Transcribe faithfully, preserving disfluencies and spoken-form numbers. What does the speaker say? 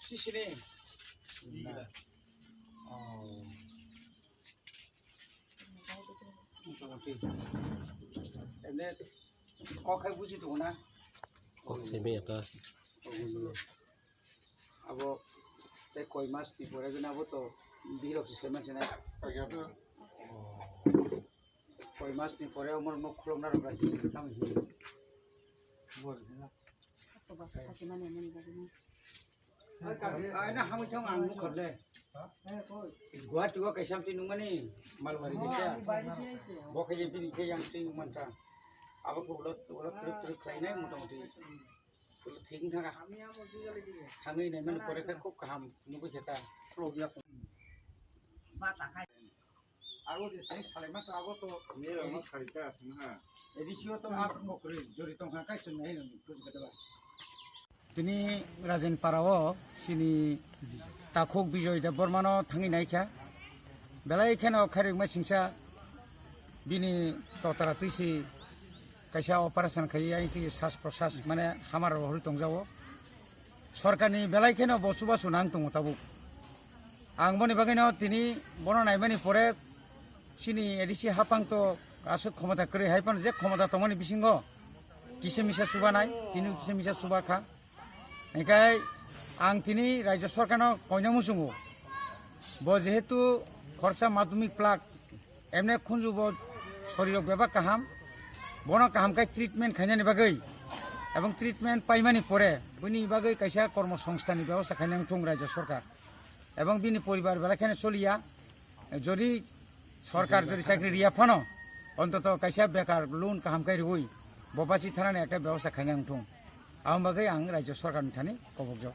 Sisini. Oh. Motamoti. Ene kok hai buji tongo na? Kok simi ya ta. Abo tei koi mas ni pore gana abo to birok se semen sene. Koi mas ni pore omo no khulom na rok rai tamo hi. Ai na hamui thang ang mukhor le. Guwahati o kaisa amtwi nungmani malwari kaisa. Bo khe je bini khe yang twi nungmanta. Abo khe ulo ulo trip trip khlainai motamoti. Ulo thik thanga. Thangwi naimani pore khe khub kaham nugwi khe ta. Aro je thani salai masa abo to. Nirok no salika aswk ha. A D C o to abo kokri jori tong kha kai chwng nai nang kuju kata ba. Tini Rajen Para o sini takhuk Bijoy Debbarma no thangwi naikha. Belai kheno khairokma singsa bini totara twisi kaisa operation khai yang twi sas prosas mane hamar rok hori tongjago. Sorkarni belai kheno bo chubachu nang tongo tabuk. Ang boni bagwino tini bono naimani pore chini A D C hapang to aswk khomota kwrwi hai phano je khomota tongmani bisingo kisa misa chubanai, tini kisa misa chuba kha. Hinkhe ang tini Rajya Sorkarno koina muchungo. Bo jehetu khoroksa madhyamik plak, emne khunju bo sorirok bebak kaham, bono kaham khe treatment khainani bagwi, ebong treatment paimani pore bini bagwi kaisa kormo songstha ni bebosta khainani thung Rajya Sorkar, ebong bini poribar belai kheno choliya. Jodi sorkar jodi chakri riya phano, ontoto kaisa bekar loan kaham khe riwi, bo bachi thanani ekta bebosta khainani thung. Aboni bagwi ang Rajya Sorkar ni thani kobokjak.